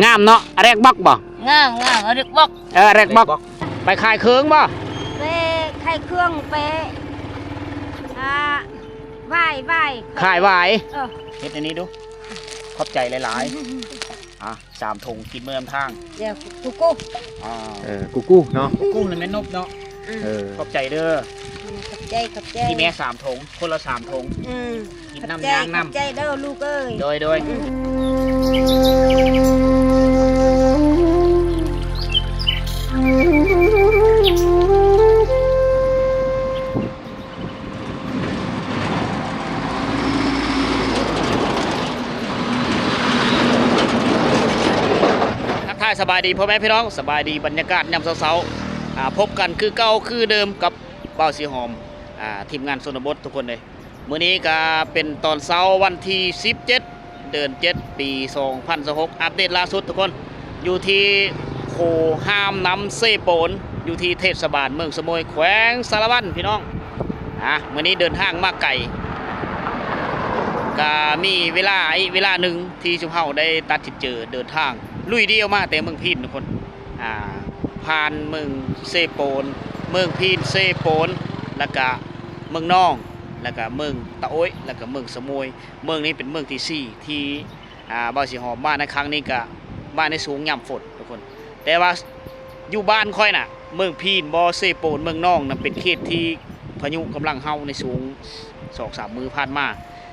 ງາມເນາະ ອາແຣກບັອກບໍ່? ງາມ ງາມ ອາແຣກບັອກ ເອີ ອາແຣກບັອກ ແຣກບັອກ ໄປຂາຍເຄື່ອງບໍ່? ໄປຂາຍເຄື່ອງ ໄປ ອ່າ ຫວາຍ ຫວາຍ ຂາຍຫວາຍ ເອີ ເຮັດອັນນີ້ດູ ຂອບໃຈຫຼາຍໆ ອ່າ ສາມຖົງ ກິນມື້ນຳທາງ ດຽວ ກູກູ ອ່າ ເອີ ກູກູເນາະ ກູກູນັ້ນແມ່ນນົບເນາະ ອືມ ເອີ ຂອບໃຈເດີ ຂອບໃຈ ຂອບໃຈ ທີ່ແມ່ສາມຖົງ ຄົນລະສາມຖົງ ອືມ ກິນນ້ຳຍາງນຳ ຂອບໃຈເດີລູກເອີຍ ໂດຍ ໂດຍ ອືມ ທັກທາຍສະບາຍດີພໍ່ແມ່ພີ່ນ້ອງ ສະບາຍດີບັນຍາກາດຍາມເຊົ້າໆ ອ່າ ພົບກັນຄືເກົ່າຄືເດີມກັບບ່າວສີຫອມ ອ່າ ທີມງານຊົນນະບົດທຸກຄົນເລີຍ. ມື້ນີ້ກະເປັນຕອນເຊົ້າວັນທີສິບເຈັດ ເດືອນເຈັດ ປີສອງພັນຊາວຫົກ ອັບເດດລ່າສຸດທຸກຄົນ ຢູ່ທີ່ໂຂຫ້າມນ້ຳເຊໂປນ ຢູ່ທີ່ເທດສະບານເມືອງສະໂໝຍ ແຂວງສາລະວັນ ພີ່ນ້ອງ ອ່າ ມື້ນີ້ເດີນທາງມາໄກ ກະມີເວລາອີກເວລາໜຶ່ງທີ່ຊຸມເຮົາໄດ້ຕັດສິນໃຈເດີນທາງລຸຍດຽວມາແຕ່ເມືອງພີນທຸກຄົນ ອ່າ ຜ່ານເມືອງເຊໂປນ ເມືອງພີນ ເຊໂປນ ແລ້ວກະເມືອງນອງ ແລ້ວກະເມືອງຕະໂອ້ຍ ແລ້ວກະເມືອງສະໂໝຍ. ເມືອງນີ້ເປັນເມືອງທີສີ່ທີ່ ອ່າ ບ່າວສີຫອມມາໃນຄັ້ງນີ້ກະມາໃນຊ່ວງຍາມຝົນທຸກຄົນ ແຕ່ວ່າຢູ່ບ້ານຂ້ອຍນະ ເມືອງພີນບໍ ເຊໂປນ ເມືອງນອງນະ ເປັນເຂດທີ່ພາຍຸກຳລັງເຫົ່າໃນຊ່ວງສອງສາມມື້ຜ່ານມາ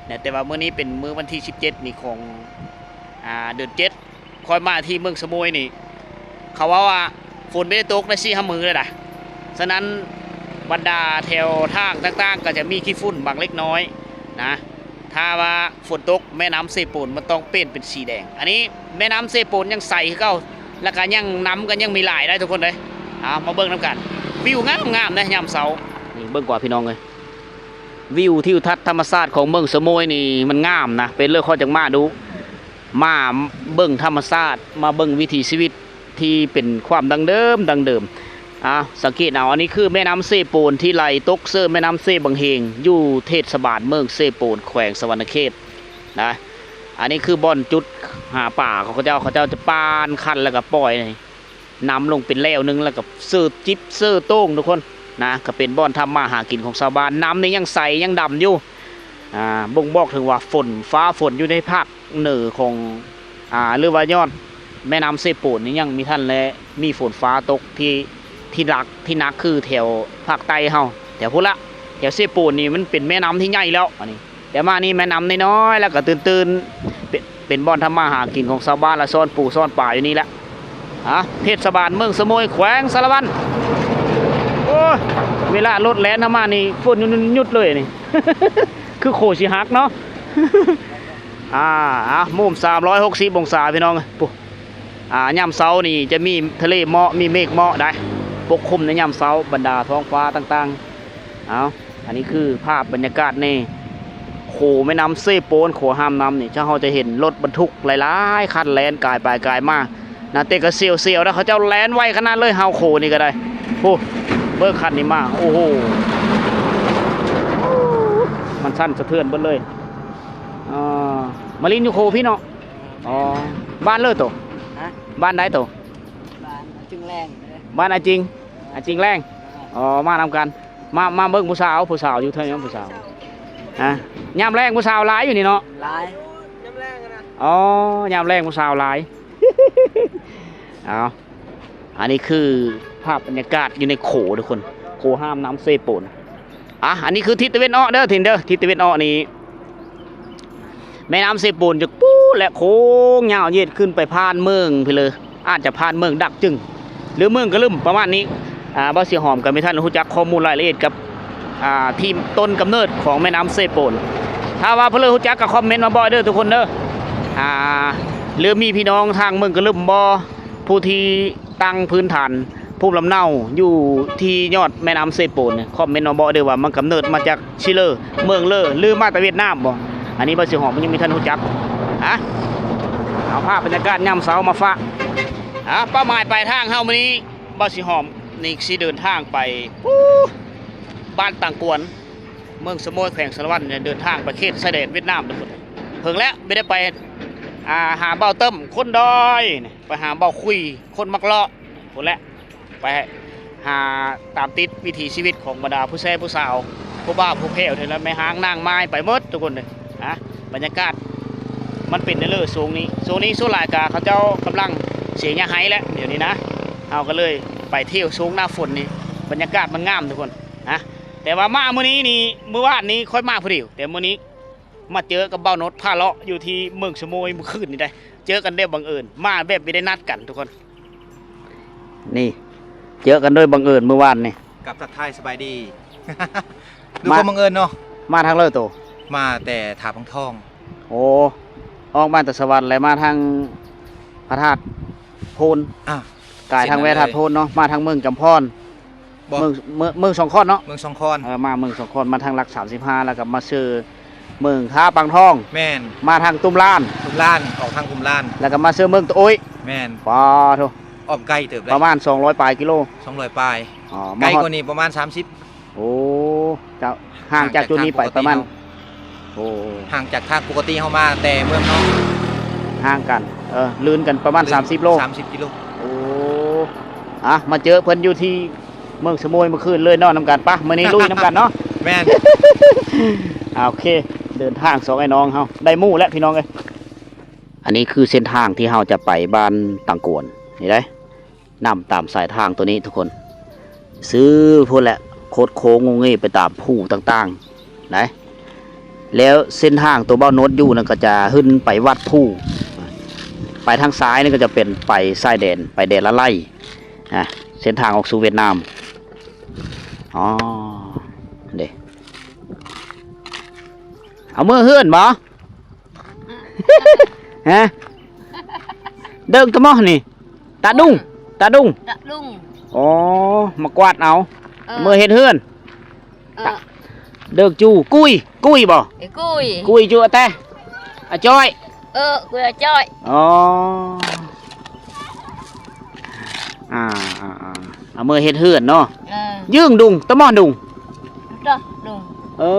ນະ ແຕ່ວ່າມື້ນີ້ເປັນມື້ວັນທີສິບເຈັດນີ້ຂອງ ອ່າ ເດືອນເຈັດ ຂ້ອຍມາທີ່ເມືອງສະໂໝຍນີ້ ເຂົາເວົ້າວ່າຝົນບໍ່ໄດ້ຕົກໄດ້ສີ່ຫ້າມື້ແລ້ວນະ ສະນັ້ນບັນດາແຖວທາງຕ່າງໆ ກໍຈະມີຂີ້ຝຸ່ນບາງເລັກນ້ອຍນະ ຖ້າວ່າຝົນຕົກແມ່ນ້ຳເຊໂປນມັນຕ້ອງປ່ຽນເປັນສີແດງ. ອັນນີ້ແມ່ນ້ຳເຊໂປນຍັງໃສຄືເກົ່າ ແລ້ວກໍຍັງ ນ້ຳກໍຍັງມີຫຼາຍໄດ໋ທຸກຄົນເອີຍ. ເອົາ ມາເບິ່ງນຳກັນ ວິວງາມໆເດ້ຍາມເຊົ້າ. ນີ້ເບິ່ງກວ່າພີ່ນ້ອງເອີຍ ວິວທິວທັດທຳມະຊາດຂອງເມືອງສະໂໝຍນີ້ມັນງາມນະ ເປັນເລີຍຂ້ອຍຈັ່ງມາດຸ ມາເບິ່ງທຳມະຊາດ ມາເບິ່ງວິຖີຊີວິດທີ່ເປັນຄວາມດັ້ງເດີມ ດັ້ງເດີມ. ອາ ສັງເກດເອົາ ອັນນີ້ຄືແມ່ນ້ຳເຊໂປນທີ່ໄຫຼຕົກເສີແມ່ນ້ຳເຊບັງເຮງ ຢູ່ເທດສະບານເມືອງເຊໂປນ ແຂວງສະຫວັນນະເຂດນະ. ອັນນີ້ຄືບ່ອນຈຸດຫາປາຂອງເຂົາເຈົ້າ ເຂົາເຈົ້າຈະປ່ານຄັນແລ້ວກໍປ່ອຍ ນ້ຳລົງເປັນແລວໜຶ່ງ ແລ້ວກໍເຊີຈິບເຊີໂຕ່ງທຸກຄົນນະ ກໍເປັນບ່ອນທຳມາຫາກິນຂອງຊາວບ້ານ. ນ້ຳນີ້ຍັງໃສຍັງດຳຢູ່ ອ່າ ບົ່ງບອກເຖິງວ່າຝົນຟ້າຝົນຢູ່ໃນພາກເໜືອຂອງ ອ່າ ຫຼືວ່າຍອດແມ່ນ້ຳເຊໂປນນີ້ຍັງມີທັນ ແລະ ມີຝົນຟ້າຕົກທີ່ ທີ່ຫຼັກ ທີ່ໜັກຄືແຖວພາກໃຕ້ເຮົາ ແຖວພຸ້ນລະ ແຖວເຊໂປນນີ້ມັນເປັນແມ່ນ້ຳທີ່ໃຫຍ່ແລ້ວ ອັນນີ້ ແຕ່ມານີ້ແມ່ນ້ຳນ້ອຍໆ ແລ້ວກໍຕື້ນໆ ເປັນ ເປັນບ່ອນທຳມາຫາກິນຂອງຊາວບ້ານ ລະຊ້ອນປູຊ້ອນປາຢູ່ນີ້ແຫຼະ. ອາ ເທດສະບານເມືອງສະໂໝຍ ແຂວງສາລະວັນ. ໂອ້ຍ ເວລາລົດແລ່ນເຂົ້າມານີ້ ຝົນຢຸດໆເລີຍນີ້ ຄືໂຄຊິຫັກເນາະ. ອາ ອາ ມຸມສາມຮ້ອຍຫົກສິບອົງສາ ພີ່ນ້ອງ. ປູ້ ອາ ຍາມເຊົ້ານີ້ຈະມີທະເລໝອກ ມີເມກໝອກໄດ໋ ປົກຄຸມໃນຍາມເຊົ້າ ບັນດາທ້ອງຟ້າຕ່າງໆ. ເອົາ ອັນນີ້ຄືພາບບັນຍາກາດໃນໂຂແມ່ນ້ຳເຊໂປນ ໂຂຫ້າມນ້ຳນີ້ ເຈົ້າ ເຮົາຈະເຫັນລົດບັນທຸກຫຼາຍໆຄັນແລ່ນກາຍໄປກາຍມານະ ແຕ່ກໍສຽວໆນະ ເຂົາເຈົ້າແລ່ນໄວຂະໜາດເລີຍ ຮາວໂຂນີ້ກໍໄດ້. ໂອ້ ເບິ່ງຄັນນີ້ມາ ໂອ້ໂຫ ມັນສັ່ນສະເທືອນເບິດເລີຍ. ອ່າ ມາຫຼິ້ນຢູ່ໂຂພີ້ເນາະ. ອໍ ບ້ານເລີໂຕ? ຮະ? ບ້ານໃດໂຕ? ບ້ານອາຈິງແລງ. ບ້ານອາຈິງ? ອາຈິງແລງ. ອໍ ມານຳກັນ ມາ ມາເບິ່ງຜູ້ສາວ ຜູ້ສາວຢູ່ເທິງ ຜູ້ສາວ. ຮະ? ຍາມແລງຜູ້ສາວຫຼາຍຢູ່ນີ້ເນາະ? ຫຼາຍ. ອໍ ຍາມແລງຜູ້ສາວຫຼາຍ. ເອົາ ອັນນີ້ຄືພາບບັນຍາກາດຢູ່ໃນໂຂທຸກຄົນ ໂຂຫ້າມນ້ຳເຊໂປນ. ອ່ະ ອັນນີ້ຄືທິດຕາເວັນອອກເດີ ທິດເດີ ທິດຕາເວັນອອກນີ້ ແມ່ນ້ຳເຊໂປນຈະປູ້ແລະໂຄ້ງຍາວເຫຍດຂຶ້ນໄປຜ່ານເມືອງພີ້ເລີຍ ອາດຈະຜ່ານເມືອງດາກຈຶງ ຫຼືເມືອງກະລຶມ ປະມານນີ້. ອ່າ ບ່າວສີຫອມກໍບໍ່ທັນຮູ້ຈັກຂໍ້ມູນລາຍລະອຽດກັບ ອ່າ ທີ່ຕົ້ນກຳເນີດຂອງແມ່ນ້ຳເຊໂປນ. ຖ້າວ່າຜູ້ໃດຮູ້ຈັກກໍຄອມເມັນມາບອກເດີທຸກຄົນເດີ. ອ່າ ຫຼືມີພີ່ນ້ອງທາງເມືອງກະລຶມບໍ່ ຜູ້ທີ່ ຕັ້ງພື້ນຖານພູມລຳເນົາຢູ່ທີ່ຍອດແມ່ນ້ຳເຊໂປນນີ້ ຄອມເມັນມາບອກເດີວ່າມັນກຳເນີດມາຈາກຊິເລີ ເມືອງເລີ ຫຼືມາແຕ່ຫວຽດນາມບໍ? ອັນນີ້ບ່າວສີຫອມຍັງບໍ່ທັນຮູ້ຈັກ. ອະ ເອົາພາບບັນຍາກາດຍາມເຊົ້າມາຝາກ. ອະ ເປົ້າໝາຍປາຍທາງເຮົາມື້ນີ້ ບ່າວສີຫອມນີ້ຊິເດີນທາງໄປ ປູ້ ບ້ານຕັງກວນ ເມືອງສະໂໝຍ ແຂວງສາລະວັນ ເດີນທາງໄປເຂດຊາຍແດນຫວຽດນາມທຸກຄົນ. ເຫິງແລ້ວບໍ່ໄດ້ໄປ ອ່າ ຫາເບົາເຕີມຄົນດອຍ ໄປຫາເບົາຄຸຍຄົນມັກເລາະ ພຸ້ນແຫຼະ ໄປຫາຕາມຕິດວິຖີຊີວິດຂອງບັນດາຜູ້ແຊຜູ້ສາວ ຜູ້ບ່າວຜູ້ແພ້ວ ແມ່ຮ້າງນາງໝ້າຍ ໄປໝົດທຸກຄົນເລີຍນະ. ບັນຍາກາດມັນເປັນແນວເລີ ຊ່ວງນີ້ ຊ່ວງນີ້ສ່ວນຫຼາຍກະເຂົາເຈົ້າກຳລັງເສຍຫຍ້າໄຮ່ແຫຼະ ດຽວນີ້ນະ. ເຮົາກະເລີຍໄປທ່ຽວຊ່ວງໜ້າຝົນນີ້ ບັນຍາກາດມັນງາມທຸກຄົນນະ. ແຕ່ວ່າມາມື້ນີ້ນີ້ ມື້ວານນີ້ຂ້ອຍມາຜູ້ດຽວ ແຕ່ມື້ນີ້ ມາເຈີກັບບ່າວໂນດພາເລາະຢູ່ທີ່ເມືອງສະໂມຍມື້ຄືນນີ້ໄດ໋ ເຈີກັນແບບບັງເອີນ ມາແບບບໍ່ໄດ້ນັດກັນທຸກຄົນ. ນີ້ ເຈີກັນໂດຍບັງເອີນມື້ວານນີ້ ກັບທັກທາຍສະບາຍດີ ດ້ວຍຄວາມບັງເອີນເນາະ. ມາທາງເລີໂຕ? ມາແຕ່ທ່າພັງທອງ. ໂອ້ ອອກມາແຕ່ສະຫວັນ ແລະມາທາງພະທາດໂພນ ອ່າ ກາຍທາງແວທາດໂພນເນາະ ມາທາງເມືອງຈຳພອນ ບໍ່ ເມືອງ ເມືອງ ເມືອງສອງຄອນເນາະ ເມືອງສອງຄອນ ເອີ ມາເມືອງສອງຄອນ ມາທາງຫຼັກສາມສິບຫ້າ ແລ້ວກໍມາເຊີເມືອງທ່າປາງທອງ. ແມ່ນ ມາທາງຕຸ້ມລານ ຕຸ້ມລານ ອອກທາງຕຸ້ມລານ ແລ້ວກໍມາເຊີເມືອງຕະໂອ້ຍ. ແມ່ນ ປາໂທ ອ້ອມໄກເຕີບເດ້ ປະມານສອງຮ້ອຍປາຍກິໂລ ສອງຮ້ອຍປາຍ. ອໍ ໄກກວ່ານີ້ປະມານສາມສິບ. ໂອ້ ເຈົ້າ ຫ່າງຈາກຈຸດນີ້ໄປປະມານ ໂອ້ ຫ່າງຈາກທາງປົກກະຕິເຮົາມາແຕ່ເມືອງເນາະ ຫ່າງກັນ ເອີ ລື່ນກັນປະມານສາມສິບໂລ ສາມສິບກິໂລ. ໂອ້ ອ່ະ ມາເຈີເພິ່ນຢູ່ທີ່ເມືອງສະໂມຍມື້ຄືນເລີຍ ນອນນຳກັນ. ປະ ມື້ນີ້ລຸຍນຳກັນເນາະ. ແມ່ນ ໂອເຄ ເດີນທາງສອງອ້າຍນ້ອງເຮົາ ໄດ້ໝູ່ແລ້ວພີ່ນ້ອງເອີຍ. ອັນນີ້ຄືເສັ້ນທາງທີ່ເຮົາຈະໄປບ້ານຕັງກວນນີ້ເດ້. ນຳຕາມສາຍທາງໂຕນີ້ທຸກຄົນ ຊື່ພຸ້ນແຫຼະ ຄົດໂຄ້ງງົງເງໄປຕາມພູຕ່າງໆໄດ໋. ແລ້ວເສັ້ນທາງໂຕບ່າວໂນດຢູ່ນັ້ນກໍຈະຂຶ້ນໄປວັດພູ ໄປທາງຊ້າຍນີ້ກໍຈະເປັນໄປຊາຍແດນ ໄປແດນລະໄລ. ອ່າ ເສັ້ນທາງອອກສູ່ຫວຽດນາມ. ອໍ ເດ້ ເອົາເມືອເຮືອນບໍ່? ຮະ ເດິກຕະໝໍນີ້ ຕາດຸງ ຕາດຸງ ຕາດຸງ. ອໍ ມາກວາດເອົາ ເອີ ເມືອເຮັດເຮືອນ. ເອີ ເດິກຈູ ກຸຍ ກຸຍບໍ່? ເອີ ກຸຍ ກຸຍຈູອາແຕ ອາຈ້ອຍ. ເອີ ກຸຍອາຈ້ອຍ. ອໍ ອ່າ ອ່າ ອ່າ ເອົາເມືອເຮັດເຮືອນເນາະ. ເອີ ຢືງດຸງ ຕະໝໍດຸງ ເອີ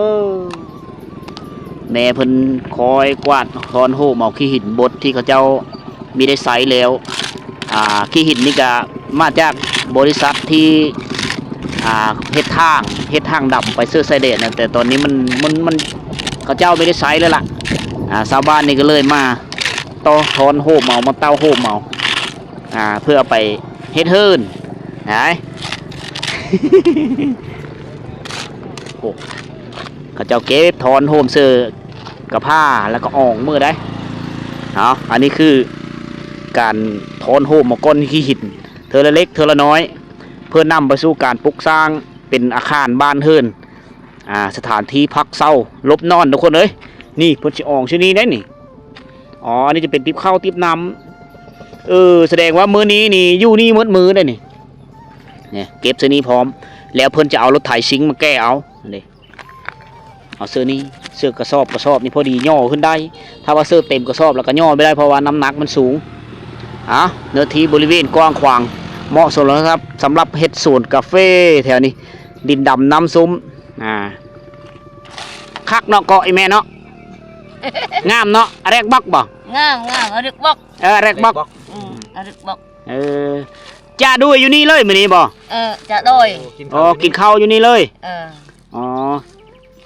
ແມ່ເພິ່ນຄອຍກວາດ ທ້ອນໂຫມເອົາຂີ້ຫີນບົດທີ່ເຂົາເຈົ້າມີໄດ້ໃຊ້ແລ້ວ. ອ່າ ຂີ້ຫີນນີ້ກະມາຈາກບໍລິສັດທີ່ ອ່າ ເຮັດທາງ ເຮັດທາງດຳໄປເຊີຊາຍແດນນະ ແຕ່ຕອນນີ້ມັນ ມັນ ມັນ ເຂົາເຈົ້າບໍ່ໄດ້ໃຊ້ແລ້ວລະ. ອ່າ ຊາວບ້ານນີ້ກໍເລີຍມາຕໍ່ ທ້ອນໂຫມເອົາ ມາເຕົ້າໂຫມເອົາ ອ່າ ເພື່ອເອົາໄປເຮັດເຮືອນ. ໄດ້ ໂອ້ ເຂົາເຈົ້າເກັບ ທ້ອນໂຫມເຊີກະພ້າ ແລ້ວກໍອອງມື້ໃດ. ເອົາ ອັນນີ້ຄືການທ້ອນໂຫມເອົາກ້ອນຂີ້ຫີນ ເທື່ອລະເລັກເທື່ອລະນ້ອຍ ເພື່ອນຳໄປສູ່ການປຸກສ້າງເປັນອາຄານບ້ານເຮືອນ ອ່າ ສະຖານທີ່ພັກເຊົາຫຼົບນອນທຸກຄົນເອີຍ. ນີ້ເພິ່ນຊິອອງຊື່ນີ້ໄດ໋ນີ້. ອໍ ອັນນີ້ຈະເປັນຕິບເຂົ້າຕິບນ້ຳ. ເອີ ສະແດງວ່າມື້ນີ້ນີ້ຢູ່ນີ້ໝົດມື້ໄດ໋ນີ້. ນີ້ເກັບເຊິ່ນີ້ພ້ອມ ແລ້ວເພິ່ນຈະເອົາລົດໄຖຊິງມາແກ່ເອົາ. ນີ້ ເອົາເຊິ່ນີ້ ເຊິ່ກະສອບ ກະສອບນີ້ພໍດີຫຍໍ້ຂຶ້ນໄດ້. ຖ້າວ່າເຊິ່ເຕັມກະສອບແລ້ວກະຫຍໍ້ບໍ່ໄດ້ ເພາະວ່ານ້ຳໜັກມັນສູງ. ອ່າ ເນື້ອທີ່ບໍລິເວນກວ້າງຂວາງ ເໝາະສົມແລ້ວຄັບ ສຳລັບເຮັດສວນກາເຟແຖວນີ້ ດິນດຳນ້ຳຊຸ່ມ. ອ່າ ຄັກເນາະ ເກາະອີ່ແມ່ເນາະ ງາມເນາະ. ອາແຣກບັອກບໍ່? ງາມ ງາມ ອາແຣກບັອກ. ເອີ ອາແຣກບັອກ. ອືມ ອາແຣກບັອກ. ເອີ ຈາດ້ວຍຢູ່ນີ້ເລີຍມື້ນີ້ບໍ່? ເອີ ຈາດ້ວຍ. ອໍ ກິນເຂົ້າຢູ່ນີ້ເລີຍ. ເອີ ອໍ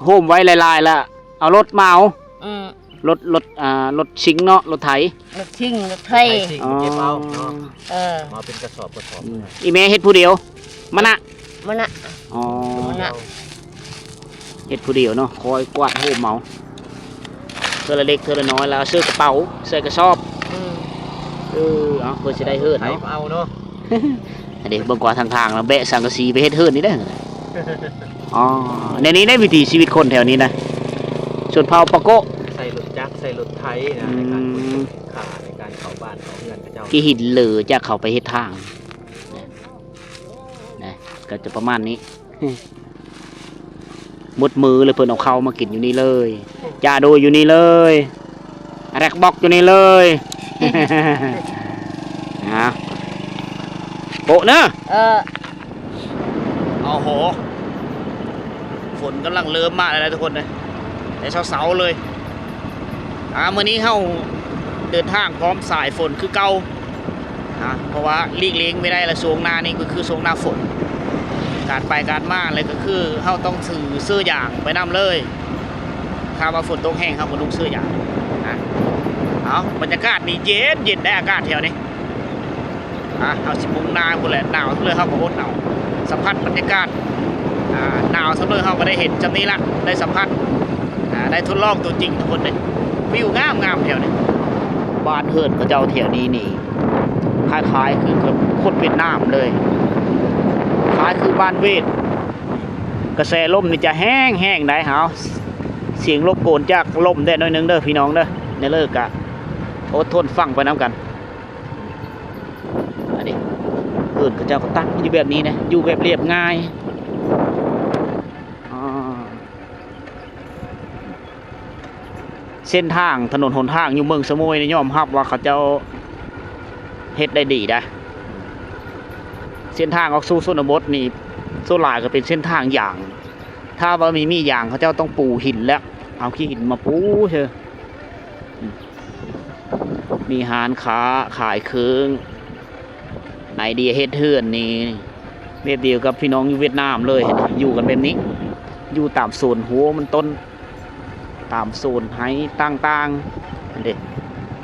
ໂຮມໄວ້ຫຼາຍໆ ລະເອົາລົດມາເອົາ. ອືມ ລົດ ລົດ ອ່າ ລົດຊິງເນາະ ລົດໄຖ. ລົດຊິງ ລົດໄຖ. ເອົາເນາະ. ເອີ ມາເປັນກະສອບ ກະສອບ. ອືມ ອີ່ແມ່ເຮັດຜູ້ດຽວ? ມະນະ ມະນະ. ອໍ ມະນະ ເຮັດຜູ້ດຽວເນາະ ຄອຍກວາດໂຮມເອົາ ເທື່ອລະເລັກເທື່ອລະນ້ອຍ ແລ້ວເອົາເສື້ອກະເປົາໃສ່ກະສອບ. ອືມ ເອີ ເອົາ ເພື່ອຊິໄດ້ເຮືອນເນາະ ເອົາເນາະ. ອັນນີ້ເບິ່ງກວ່າທາງທາງແລ້ວ ແບະສັງກະສີໄປເຮັດເຮືອນນີ້ເດ້. ອໍ ໃນນີ້ໄດ້ວິຖີຊີວິດຄົນແຖວນີ້ນະ ຊົນເຜົ່າປາໂກະ ໃສ່ລົດຈັກ ໃສ່ລົດໄຖນະ ໃນການຂົນສິນຄ້າ ໃນການເຂົ້າບ້ານເຂົ້າເຮືອນເຂົາເຈົ້າ. ທີ່ເຫັນເຫຼືອຈາກເຂົາໄປເຮັດທາງນະ ນະ ກໍຈະປະມານນີ້. ໝົດມື້ເລີຍ ເພິ່ນເອົາເຂົ້າມາກິນຢູ່ນີ້ເລີຍ ຈາໂດຍຢູ່ນີ້ເລີຍ ແຣກບັອກຢູ່ນີ້ເລີຍ. ນະ ໂປະເນີ. ເອີ ໂອ້ໂຫ ຝົນກຳລັງເລີ່ມມາແລ້ວນະທຸກຄົນເອີຍ ແຕ່ເຊົ້າໆເລີຍ. ອ່າ ມື້ນີ້ເຮົາ ເດີນທາງພ້ອມສາຍຝົນຄືເກົ່ານະ ເພາະວ່າຫຼີກລ່ຽງບໍ່ໄດ້ລະ ຊ່ວງໜ້ານີ້ກໍຄືຊ່ວງໜ້າຝົນ ການໄປການມາ ແລະກໍຄືເຮົາຕ້ອງຖືເສື້ອຢາງໄປນຳເລີຍ. ຖ້າວ່າຝົນຕົກແຮງ ເຮົາກໍນຸ່ງເສື້ອຢາງນະ. ເອົາ ບັນຍາກາດນີ້ເຢັນໆ ໄດ໋ ອາກາດແຖວນີ້. ອ່ະ ເຮົາຊິມຸ່ງໜ້າພຸ້ນແຫຼະ ໜາວເລີຍເຮົາກໍອົດເອົາ ສຳຜັດບັນຍາກາດ ອ່າ ໜາວສ່ຳເລີຍເຮົາກໍໄດ້ເຫັນຊ່ຳນີ້ລະ ໄດ້ສຳຜັດ ອ່າ ໄດ້ທົດລອງຕົວຈິງທຸກຄົນເດ້. ວິວງາມໆ ແຖວນີ້ ບ້ານເຮືອນເຂົາເຈົ້າແຖວນີ້ນີ້ ຄ້າຍໆຄືກັບຄົນຫວຽດນາມເລີຍ ຄ້າຍຄືບ້ານຫວຽດ. ກະແສລົມນີ້ຈະແຮງໆ ໄດ໋ ເຮົາ ສຽງລົບກວນຈາກລົມແດ່ໜ້ອຍໜຶ່ງເດີພີ່ນ້ອງເດີ. ແນວເລີກະອົດທົນຟັງໄປນຳກັນ. ອັນນີ້ເຮືອນເຂົາເຈົ້າກໍຕັ້ງຢູ່ແບບນີ້ນະ ຢູ່ແບບລຽບງ່າຍ. ອ່າ ເສັ້ນທາງຖະໜົນຫົນທາງຢູ່ເມືອງສະໂໝຍນີ້ ຍອມຮັບວ່າເຂົາເຈົ້າເຮັດໄດ້ດີໄດ໋. ເສັ້ນທາງອອກສູ່ຊົນນະບົດນີ້ ສ່ວນຫຼາຍກໍເປັນເສັ້ນທາງຢາງ. ຖ້າວ່າມີມີຢາງ ເຂົາເຈົ້າຕ້ອງປູຫີນແລ້ວ ເອົາຂີ້ຫີນມາປູເຊີ. ມີຮ້ານຄ້າຂາຍເຄື່ອງ ໄອເດຍເຮັດເຮືອນນີ້ແບບດຽວກັບພີ່ນ້ອງຢູ່ຫວຽດນາມເລີຍ. ເຫັນຢູ່ກັນແບບນີ້ ຢູ່ຕາມສວນຫົວມັນຕົ້ນ ຕາມສວນໄຮ່ຕ່າງໆ ເຫັນເດ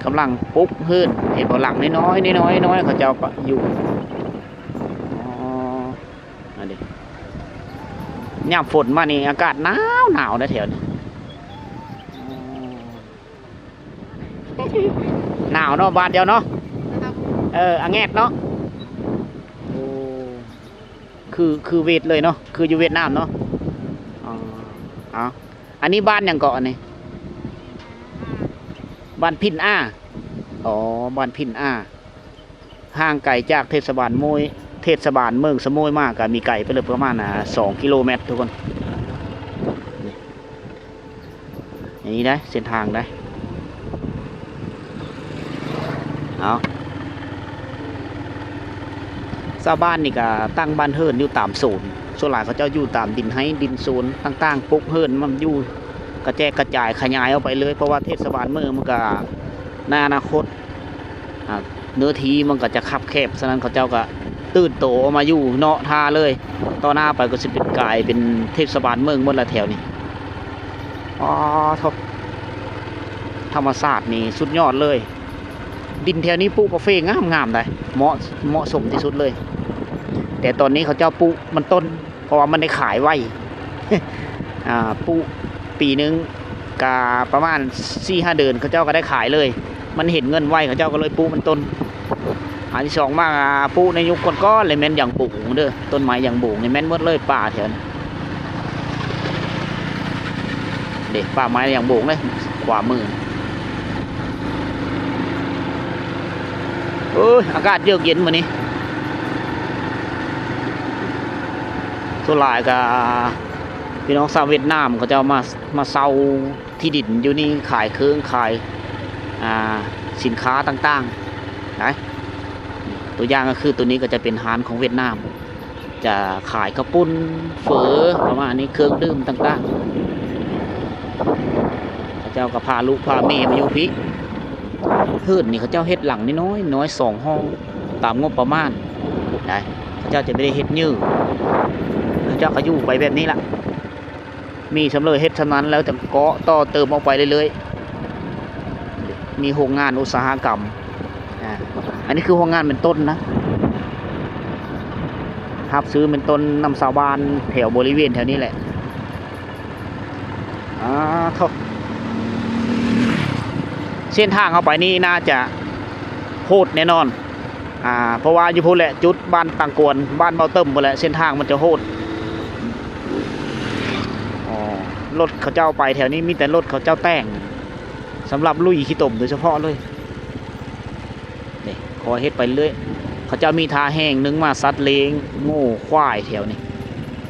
ກຳລັງປຸກເຮືອນ. ເຫັນບໍ່ ຫຼັງນ້ອຍໆ ນ້ອຍໆ ນ້ອຍ ເຂົາເຈົ້າກໍຢູ່. ອໍ ອັນນີ້ ຍາມຝົນມານີ້ອາກາດໜາວໆ ເດ້ແຖວນີ້. ອໍ ໜາວເນາະ ບ້ານເຈົ້າເນາະ. ເອີ ອາແງດເນາະ. ໂອ້ ຄື ຄືຫວຽດເລີຍເນາະ ຄືຢູ່ຫວຽດນາມເນາະ. ອໍ ເອົາ ອັນນີ້ບ້ານຫຍັງເກາະ ອັນນີ້? ບ້ານພິນອາ. ອໍ ບ້ານພິນອາ ຫ່າງໄກຈາກເທດສະບານໂມຍ ເທດສະບານເມືອງສະໂໝຍມາກະມີໄກໄປເລີຍປະມານ ອ່າ ສອງກິໂລແມັດທຸກຄົນ. ນີ້ ນີ້ໄດ໋ ເສັ້ນທາງໄດ໋. ເອົາ ຊາວບ້ານນີ້ກະຕັ້ງບ້ານເຮືອນຢູ່ຕາມໂຊນ ສ່ວນຫຼາຍເຂົາເຈົ້າຢູ່ຕາມດິນໄຮ່ດິນສວນຕ່າງໆ ປຸກເຮືອນມັນຢູ່ກະແຈກກະຈາຍຂະຫຍາຍອອກໄປເລີຍ ເພາະວ່າເທດສະບານເມືອງມັນກະ ໃນອະນາຄົດ ອ່າ ເນື້ອທີ່ມັນກໍຈະຄັບແຄບ ສະນັ້ນເຂົາເຈົ້າກໍຕື່ນໂຕອອກມາຢູ່ເນາະທ່າເລີຍ. ຕໍ່ໜ້າໄປກໍຊິເປັນ ກາຍເປັນເທດສະບານເມືອງໝົດລະແຖວນີ້. ອໍ ໂທ້ ທຳມະຊາດນີ້ສຸດຍອດເລີຍ. ດິນແຖວນີ້ປູກກາເຟງາມໆ ໄດ໋ ເໝາະ ເໝາະສົມທີ່ສຸດເລີຍ. ແຕ່ຕອນນີ້ເຂົາເຈົ້າປູກມັນຕົ້ນ ເພາະວ່າມັນໄດ້ຂາຍໄວ ອ່າ ປູກປີໜຶ່ງກະປະມານສີ່ຫ້າເດືອນ ເຂົາເຈົ້າກໍໄດ້ຂາຍເລີຍ ມັນເຫັນເງິນໄວ ເຂົາເຈົ້າກໍເລີຍປູກມັນຕົ້ນ. ອັນທີສອງມາ ປູກໃນຍຸກກ່ອນໆ ເລີຍແມ່ນຢາງໂບງເດີ ຕົ້ນໄມ້ຢາງໂບງນີ້ແມ່ນໝົດເລີຍ ປ່າແຖວນີ້ເດ້ ປ່າໄມ້ຢາງໂບງເດ້ ຂວາມື. ເອີຍ ອາກາດເຢືອກເຢັນມື້ນີ້ ສ່ວນຫຼາຍກະພີ່ນ້ອງຊາວຫວຽດນາມເຂົາເຈົ້າມາ ມາເຊົ່າທີ່ດິນຢູ່ນີ້ ຂາຍເຄື່ອງ ຂາຍ ອ່າ ສິນຄ້າຕ່າງໆ ນະ. ຕົວຢ່າງກໍຄືໂຕນີ້ກໍຈະເປັນຮ້ານຂອງຫວຽດນາມ ຈະຂາຍເຂົ້າປຸ້ນ ເຝີ ປະມານນີ້ ເຄື່ອງດື່ມຕ່າງໆ. ເຂົາເຈົ້າກໍພາລູກພາເມຍມາຢູ່ພີ້. ເຮືອນນີ້ເຂົາເຈົ້າເຮັດຫຼັງນ້ອຍໆ ນ້ອຍສອງຫ້ອງ ຕາມງົບປະມານໄດ໋ ເຂົາເຈົ້າຈະບໍ່ໄດ້ເຮັດຍື ເຂົາເຈົ້າກໍຢູ່ໄປແບບນີ້ລະ ມີສ່ຳເລີເຮັດສ່ຳນັ້ນ ແລ້ວຈັ່ງເກາະຕໍ່ເຕີມອອກໄປເລື້ອຍໆ. ມີໂຮງງານອຸດສາຫະກຳ ອ່າ ອັນນີ້ຄືໂຮງງານເປັນຕົ້ນນະ ຮັບຊື້ເປັນຕົ້ນນຳຊາວບ້ານແຖວບໍລິເວນແຖວນີ້ແຫຼະ. ອ່າ ໂທ້ ເສັ້ນທາງເຮົາໄປນີ້ໜ້າຈະໂຫດແນ່ນອນ ອ່າ ເພາະວ່າຢູ່ພຸ້ນແຫຼະ ຈຸດບ້ານຕັງກວນ ບ້ານເບົາເຕີມພຸ້ນແຫຼະ ເສັ້ນທາງມັນຈະໂຫດ. ອໍ ລົດເຂົາເຈົ້າໄປແຖວນີ້ ມີແຕ່ລົດເຂົາເຈົ້າແຕ່ງ ສຳລັບລຸຍຂີ້ຕົມໂດຍສະເພາະເລີຍ. ນີ້ ຄ່ອຍເຮັດໄປເລື້ອຍ ເຂົາເຈົ້າມີທ່າແຮງໜຶ່ງມາສັດລ້ຽງງົວຄວາຍແຖວນີ້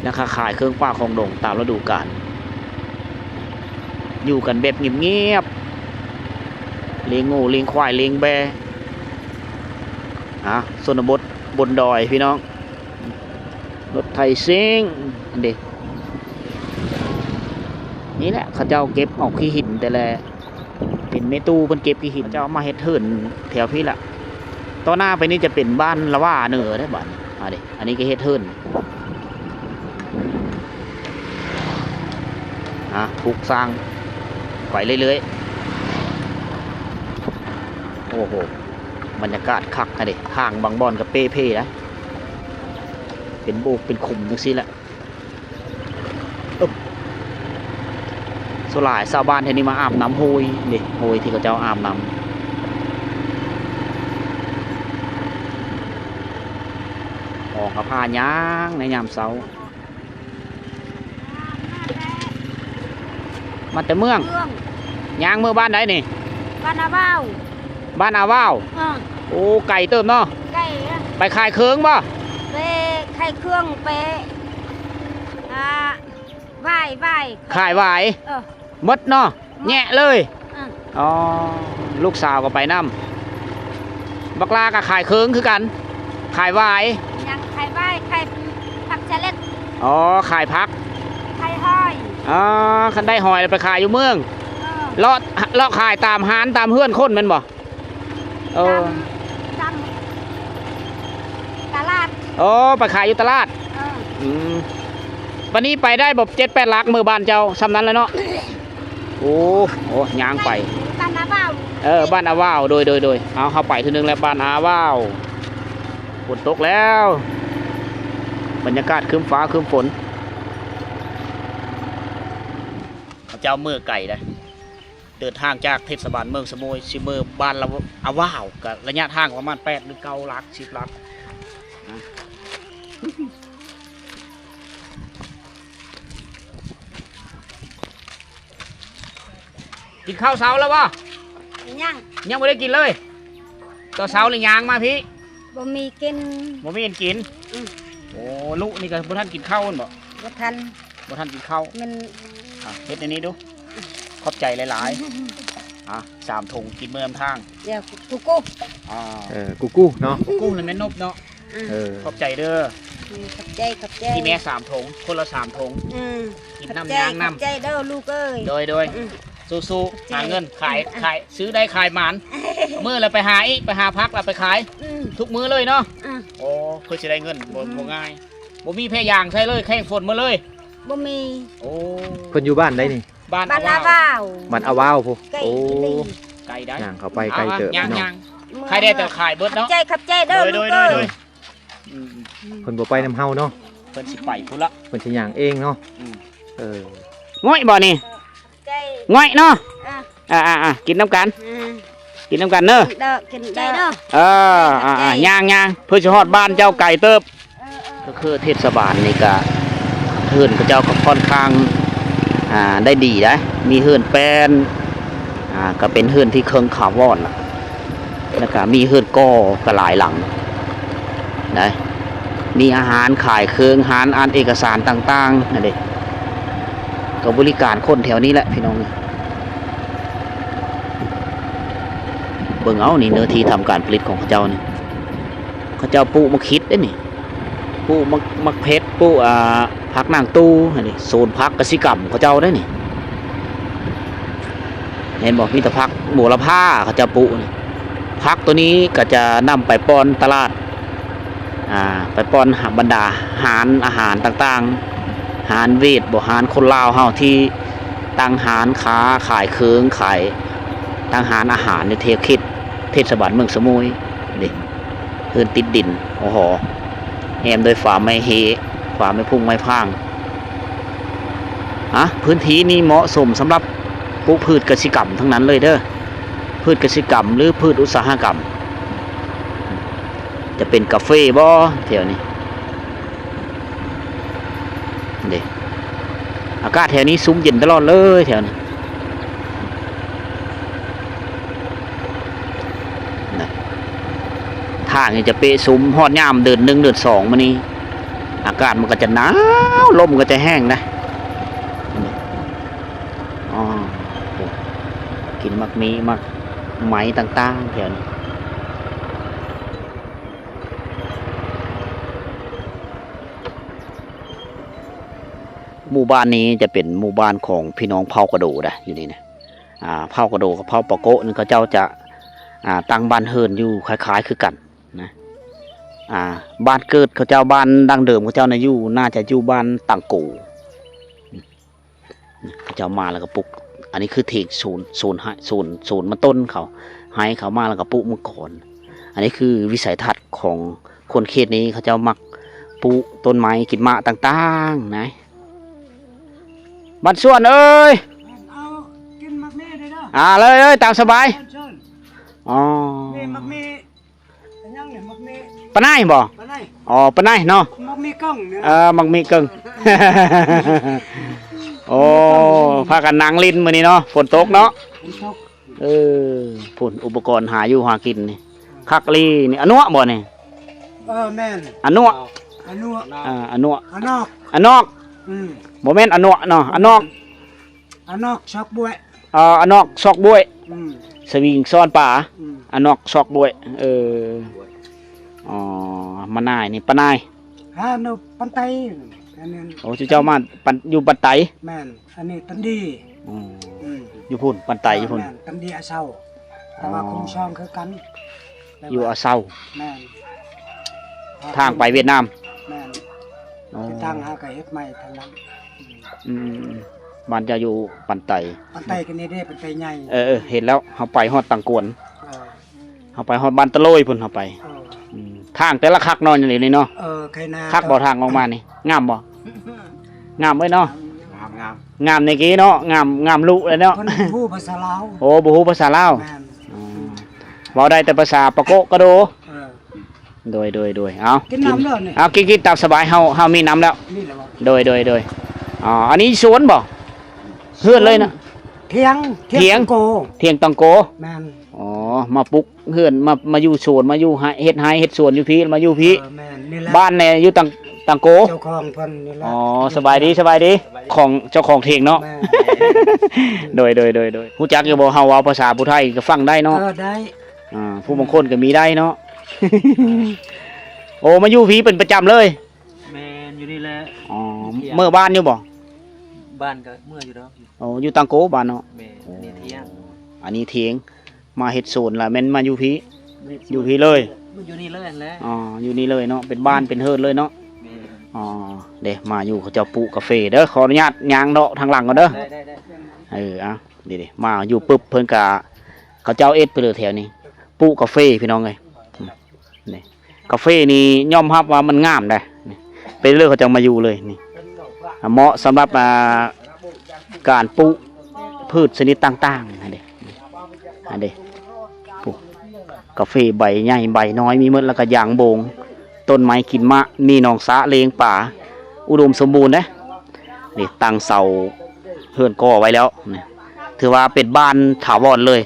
ແລ້ວກໍຂາຍເຄື່ອງປ່າຂອງດົງຕາມລະດູການ. ຢູ່ກັນແບບງຽບໆ ລ້ຽງງົວ ລ້ຽງຄວາຍ ລ້ຽງແບ້. ອ່າ ຊົນນະບົດບົນດອຍພີ່ນ້ອງ ລົດໄຖເຊງ ອັນເດ ນີ້ແຫຼະ ເຂົາເຈົ້າເກັບເອົາຂີ້ຫີນແຕ່ລະ ເປັນແມ່ຕູ້ເພິ່ນເກັບຂີ້ຫີນ ເຂົາເຈົ້າເອົາມາເຮັດເຮືອນແຖວພີ້ລະ. ຕໍ່ໜ້າໄປນີ້ຈະເປັນບ້ານລະຫວ້າເໜືອເດ້ບາດນີ້. ອາເດ້ ອັນນີ້ກໍເຮັດເຮືອນ ອາ ປຸກສ້າງໄປເລື້ອຍໆ. ໂອ້ໂຫ ບັນຍາກາດຄັກຫັ້ນເດ ທາງບາງບ່ອນກໍເປ່ເພໄດ໋ ເປັນໂບກເປັນຂຸມຈັ່ງຊີ້ແຫຼະ. ອຶບ ສ່ວນຫຼາຍຊາວບ້ານແຖວນີ້ມາອາບນ້ຳຫ້ວຍເດ້ ຫ້ວຍທີ່ເຂົາເຈົ້າອາບນ້ຳ. ອອກຫາພາຍ່າງໃນຍາມເຊົ້າ ມາແຕ່ເມືອງ ເມືອງ ຍ່າງເມືອບ້ານໃດນີ້? ບ້ານອາວາວ. ບ້ານອາວາວ? ເອີ. ໂອ້ ໄກເຕີບເນາະ. ໄກ. ໄປຂາຍເຄື່ອງບໍ່? ໄປຂາຍເຄື່ອງ ໄປ ອ່າ ຫວາຍ ຫວາຍ ຂາຍຫວາຍ. ເອີ. ໝົດເນາະ. ແຍະເລີຍ. ເອີ. ອໍ ລູກສາວກໍໄປນຳ. ບັກຫຼ້າກໍຂາຍເຄື່ອງຄືກັນ ຂາຍຫວາຍ. ຍັງຂາຍຫວາຍ ຂາຍຜັກສະຫຼັດ. ອໍ ຂາຍຜັກ ຂາຍຫອຍ. ອໍ ຄັນໄດ້ຫອຍແລ້ວໄປຂາຍຢູ່ເມືອງ. ເອີ. ເລາະ ເລາະຂາຍຕາມຮ້ານຕາມເຮືອນຄົນແມ່ນບໍ່? ເອີ ຕາມ ຕາມຕະຫຼາດ. ອໍ ໄປຂາຍຢູ່ຕະຫຼາດ. ເອີ. ອືມ ບາດນີ້ໄປໄດ້ບໍ່ ເຈັດແປດຫຼັກ ເມືອບ້ານເຈົ້າ ສ່ຳນັ້ນແຫຼະເນາະ. ໂອ້ ໂອ້ ຍ່າງໄປ ບ້ານອາວາວ. ເອີ ບ້ານອາວາວ. ໂດຍ ໂດຍ ໂດຍ. ເອົາ ເຮົາໄປເທື່ອໜຶ່ງແລ້ວ ບ້ານອາວາວ. ຝົນຕົກແລ້ວ ບັນຍາກາດຄຶ້ມຟ້າຄຶ້ມຝົນ. ເຂົາເຈົ້າເມືອໄກໄດ໋ ເດີນທາງຈາກເທດສະບານເມືອງສະໂໝຍ ຊິເມືອບ້ານອາວາວ ກະໄລຍະທາງປະມານແປດ ຫຼື ເກົ້າຫຼັກ ສິບຫຼັກ. ກິນເຂົ້າເຊົ້າແລ້ວບໍ່? ຍັງ ຍັງບໍ່ໄດ້ກິນເລີຍ. ຕອນເຊົ້ານີ້ຍ່າງມາພີ້ ບໍ່ມີກິນ ບໍ່ມີອັນກິນ. ອືມ ໂອ້ ລູກນີ້ກໍບໍ່ທັນກິນເຂົ້າແມ່ນບໍ່? ບໍ່ທັນ ບໍ່ທັນກິນເຂົ້າ. ມັນ ອ່ະ ເຮັດໃນນີ້ດູ. ຂອບໃຈຫຼາຍໆ. ອ່ະ ສາມຖົງກິນເມືອນຳທາງ. ດຽວ ກູກູ. ອ່າ ເອີ ກູກູເນາະ. ກູກູນັ້ນແມ່ນນົບເນາະ. ອືມ ເອີ ຂອບໃຈເດີ. ອືມ ຂອບໃຈ ຂອບໃຈ. ກິນແດ່ສາມຖົງ ຄົນລະສາມຖົງ. ອືມ ກິນນຳຍ່າງນຳ. ຂອບໃຈເດີລູກເອີຍ. ໂດຍ ໂດຍ. ອືມ ສູ້ໆ ຫາເງິນ ຂາຍ ຂາຍ ຊື້ໄດ້ຂາຍໝານ. ມື້ລະໄປຫາອີກ ໄປຫາຜັກລະໄປຂາຍ. ອືມ ທຸກມື້ເລີຍເນາະ. ອືມ ໂອ້ ເພື່ອຊິໄດ້ເງິນ ບໍ່ ອືມ ບໍ່ງ່າຍ. ບໍ່ມີແພຢາງໃສ່ເລີຍ ແຂ່ງຝົນໝົດເລີຍ. ບໍ່ມີ. ໂອ້ ເພິ່ນຢູ່ບ້ານໃດນີ້? ບ້ານອາວາວ. ບ້ານອາວາວພຸ້ນ. ໂອ້ ໄກໄດ໋ ຍ່າງເຂົ້າໄປໄກເຕີບເນາະ. ໄຄແດ່ແຕ່ຂາຍເບິດເນາະ. ຂອບໃຈ ຂອບໃຈເດີລູກເອີຍ. ອືມ ເພິ່ນບໍ່ໄປນຳເຮົາເນາະ. ເພິ່ນຊິໄປພຸ້ນລະ ເພິ່ນຊິຍ່າງເອງເນາະ. ອືມ ເອີ ງ້ອຍບໍ່ນີ້? ງ້ອຍເນາະ. ອ່າ ອ່າໆ ກິນນຳກັນ ກິນນຳກັນເດີ. ເດີ ກິນເດີ. ເອີ ອ່າໆ ຍ່າງໆ ເພື່ອຊິຮອດບ້ານເຈົ້າໄກເຕີບ. ເອີໆ ກໍຄືເທດສະບານນີ້ກະເຮືອນເຂົາເຈົ້າກໍຄ່ອນຂ້າງ ອ່າ ໄດ້ດີໄດ໋ ມີເຮືອນແປ້ນ ອ່າ ກໍເປັນເຮືອນທີ່ເຄິ່ງຖາວອນລະ ແລ້ວກະມີເຮືອນກໍ່ກໍຫຼາຍຫຼັງໄດ໋ ມີອາຫານຂາຍເຄື່ອງ ຮ້ານອ່ານເອກະສານຕ່າງໆ ນັ້ນເດ້ ກໍບໍລິການຄົນແຖວນີ້ແຫຼະພີ່ນ້ອງ. ເບິ່ງເອົານີ້ ເນື້ອທີ່ທຳການຜະລິດຂອງເຂົາເຈົ້ານີ້ ເຂົາເຈົ້າປູກໝາກຂິດເດ້ນີ້ ປູກໝາກ ໝາກເຜັດ ປູກ ອ່າ ຜັກນາງຕູ ອັນນີ້ໂຊນຜັກກະສິກຳເຂົາເຈົ້າເດ້ນີ້ ເຫັນບໍ່? ມີແຕ່ຜັກໂຫລະພາເຂົາເຈົ້າປູກນີ້. ຜັກໂຕນີ້ກໍຈະນຳໄປປ້ອນຕະຫຼາດ ອ່າ ໄປປ້ອນບັນດາຮ້ານອາຫານຕ່າງໆ ຮ້ານເວດບໍ ຮ້ານຄົນລາວເຮົາທີ່ຕັ້ງຮ້ານຄ້າຂາຍເຄື່ອງຂາຍ ຕັ້ງຮ້ານອາຫານໃນເຂດເທດສະບານເມືອງສະໂໝຍເດ້. ເຮືອນຕິດດິນ ໂອ້ໂຫ ແອ້ມດ້ວຍຝາໄມ້ເຮ ຝາໄມ້ພຸ້ງໄມ້ພາງ. ອາ ພື້ນທີ່ນີ້ເໝາະສົມສຳລັບປູກພືດກະສິກຳທັງນັ້ນເລີຍເດີ ພືດກະສິກຳ ຫຼື ພືດອຸດສາຫະກຳ ຈະເປັນກາເຟບໍ ແຖວນີ້ເດ້. ອາກາດແຖວນີ້ຊຸ່ມເຢັນຕະຫຼອດເລີຍແຖວນີ້. ນະ ທາງນີ້ຈະເປະຊຸ່ມ ຮອດຍາມເດືອນໜຶ່ງເດືອນສອງມານີ້ ອາກາດມັນກໍຈະໜາວ ລົມກໍຈະແຮງນະ. ອໍ ກິນໝາກມີ້ໝາກໄມ້ຕ່າງໆແຖວນີ້. ໝູ່ບ້ານນີ້ຈະເປັນໝູ່ບ້ານຂອງພີ່ນ້ອງເຜົ່າກະໂດໄດ໋ ຢູ່ນີ້ນະ. ອ່າ ເຜົ່າກະໂດກັບເຜົ່າປາໂກະນີ້ ເຂົາເຈົ້າຈະ ອ່າ ຕັ້ງບ້ານເຮືອນຢູ່ຄ້າຍໆຄືກັນນະ. ອ່າ ບ້ານເກີດເຂົາເຈົ້າ ບ້ານດັ້ງເດີມເຂົາເຈົ້ານະ ຢູ່ ໜ້າຈະຢູ່ບ້ານຕັງໂກ. ເຂົາເຈົ້າມາແລ້ວກໍປຸກ ອັນນີ້ຄືຖຽງສວນ ສວນໄຮ່ ສວນ ສວນມັນຕົ້ນເຂົາ ໄຮ່ເຂົາ ມາແລ້ວກໍປຸກມັງກອນ. ອັນນີ້ຄືວິໄສທັດຂອງຄົນເຂດນີ້ ເຂົາເຈົ້າມັກປູກຕົ້ນໄມ້ກິນໝາກຕ່າງໆນະ. ບ້ານສວນເອີຍ ເອົາກິນໝາກເມໄດ້ເດີ. ອ່າ ເລີຍໆ ຕາມສະບາຍ. ອໍ ເມ ໝາກເມ ອັນຫຍັງນີ້ ໝາກເມ ປານາຍບໍ່? ປານາຍ ອໍ ປານາຍເນາະ ໝາກເມເກິ່ງນີ້. ເອີ ໝາກເມເກິ່ງ. ໂອ້ ພາກັນນັ່ງຫຼິ້ນມື້ນີ້ເນາະ ຝົນຕົກເນາະ. ຝົນຕົກ. ເອີ ພຸ້ນ ອຸປະກອນຫາຢູ່ຫາກິນນີ້ ຄັກອີ່ຫຼີນີ້. ອະນົວະບໍ່ນີ້? ເອີ ແມ່ນ ອະນົວະ ອະນົວະ ອ່າ ອະນົວະ ອະນອກ ອະນອກ. ອືມ ບໍ່ແມ່ນອະນົວະເນາະ ອະນອກ ອະນອກຊອກບວຍ. ເອີ ອະນອກຊອກບວຍ. ອືມ ສະວິງຊ້ອນປາ. ອືມ ອະນອກຊອກບວຍ. ເອີ ອໍ ມານາຍນີ້ ປານາຍ. ຮາໂນ ປັນໄຕ ອັນນັ້ນ. ໂອ້ ເຈົ້າມາປັນ ຢູ່ປັນໄຕ. ແມ່ນ ອັນນີ້ຕັນດີ. ອືມ ອືມ ຢູ່ພຸ້ນ ປັນໄຕຢູ່ພຸ້ນ. ແມ່ນ ຕັນດີອາເຊົາ ແຕ່ວ່າ ອໍ ຄຸ້ມຄອງຄືກັນ ຢູ່ອາເຊົາ. ແມ່ນ ທາງໄປຫວຽດນາມ. ແມ່ນ ອໍ ເສັ້ນທາງຫາກໍເຮັດໃໝ່ທາງນັ້ນ. ອືມ ບ້ານເຈົ້າຢູ່ປັນໄຕ. ປັນໄຕກໍນີ້ເດ້ ປັນໄຕໃຫຍ່. ເອີໆ ເຫັນແລ້ວ ເຮົາໄປຮອດຕັງກວນ. ເອີ ເຮົາໄປຮອດບ້ານຕະໂລຍພຸ້ນ ເຮົາໄປ. ເອີ ອືມ ທາງແຕ່ລະຄັກເນາະ ນີ້ເນາະ. ເອີ ໃຄນາ ຄັກບໍ່ ທາງອອກມານີ້ ງາມບໍ່? ງາມເວີຍເນາະ. ງາມ ງາມ ງາມແນ່ກີ້ເນາະ ງາມ ງາມລຸເລີຍເນາະ. ເພິ່ນບໍ່ຮູ້ພາສາລາວ. ໂອ້ ບໍ່ຮູ້ພາສາລາວ. ແມ່ນ ອໍ ເວົ້າໄດ້ແຕ່ພາສາປາໂກະກະໂດ. ເອີ ໂດຍ ໂດຍ ໂດຍ. ເອົາ ກິນນ້ຳແລ້ວນີ້. ເອົາ ກິນ ກິນຕາມສະບາຍ ເຮົາ ເຮົາມີນ້ຳແລ້ວ. ມີແລ້ວບໍ່? ໂດຍ ໂດຍ ໂດຍ. ອໍ ອັນນີ້ສວນບໍ່? ເຮືອນເລີຍນະ. ຖຽງ ຖຽງ ຖຽງຕັງໂກ. ຖຽງຕັງໂກ. ແມ່ນ ອໍ ມາປຸກເຮືອນ ມາ ມາຢູ່ສວນ ມາຢູ່ໄຮ່ ເຮັດໄຮ່ເຮັດສວນຢູ່ພີ້ ມາຢູ່ພີ້. ເອີ ແມ່ນ ນີ້ແຫຼະ ບ້ານແນ່ຢູ່ຕັງ ຕັງໂກ. ເຈົ້າຂອງເພິ່ນນີ້ແຫຼະ. ອໍ ສະບາຍດີ ສະບາຍດີ ຂອງເຈົ້າຂອງຖຽງເນາະ. ແມ່ນ ໂດຍ ໂດຍ ໂດຍ ໂດຍ. ຮູ້ຈັກຢູ່ບໍ່ ເຮົາເວົ້າພາສາຜູ້ໄທກໍຟັງໄດ້ເນາະ? ເອີ ໄດ້. ອ່າ ຜູ້ບາງຄົນກໍມີໄດ້ເນາະ. ໂອ້ ມາຢູ່ພີ້ເປັນປະຈຳເລີຍ? ແມ່ນ ຢູ່ນີ້ແຫຼະ. ອໍ ເມືອບ້ານຢູ່ບໍ່? ບ້ານກໍເມືອຢູ່ດອກ. ໂອ້ ຢູ່ຕັງໂກບ້ານເນາະ. ແມ່ນ ອັນນີ້ຖຽງ ອັນນີ້ຖຽງ. ມາເຮັດສວນລະແມ່ນມາຢູ່ພີ້? ຢູ່ພີ້ເລີຍ. ຢູ່ນີ້ເລີຍຫັ້ນແຫຼະ. ອໍ ຢູ່ນີ້ເລີຍເນາະ ເປັນບ້ານເປັນເຮືອນເລີຍເນາະ. ແມ່ນ. ອໍ ເດ້ ມາຢູ່ເຂົາເຈົ້າປູກກາເຟເດີ ຂໍອະນຸຍາດຍ່າງເລາະທາງຫຼັງກ່ອນເດີ. ໄດ້ ໄດ້ ໄດ້. ເອີ ເອົາ ນີ້ເດ້ ມາຢູ່ປຶບ ເພິ່ນກະ ເຂົາເຈົ້າເຮັດໄປເລີຍແຖວນີ້ ປູກກາເຟ ພີ່ນ້ອງເອີຍ. ນີ້ ກາເຟນີ້ຍອມຮັບວ່າມັນງາມໄດ໋ ນີ້ ເປັນເລື່ອງເຂົາເຈົ້າມາຢູ່ເລີຍນີ້ ເໝາະສຳລັບ ອ່າ ການປູກພືດຊະນິດຕ່າງໆ ຫັ້ນເດ ຫັ້ນເດ ກາເຟໃບໃຫຍ່ໃບນ້ອຍມີໝົດ ແລ້ວກໍຢາງໂບງ ຕົ້ນໄມ້ກິນໝາກ ມີໜອງສະລ້ຽງປາ ອຸດົມສົມບູນເດ້. ນີ້ຕັ້ງເສົາເຮືອນກໍ່ໄວ້ແລ້ວ ນີ້ ຖືວ່າເປັນບ້ານຖາວອນເລີຍ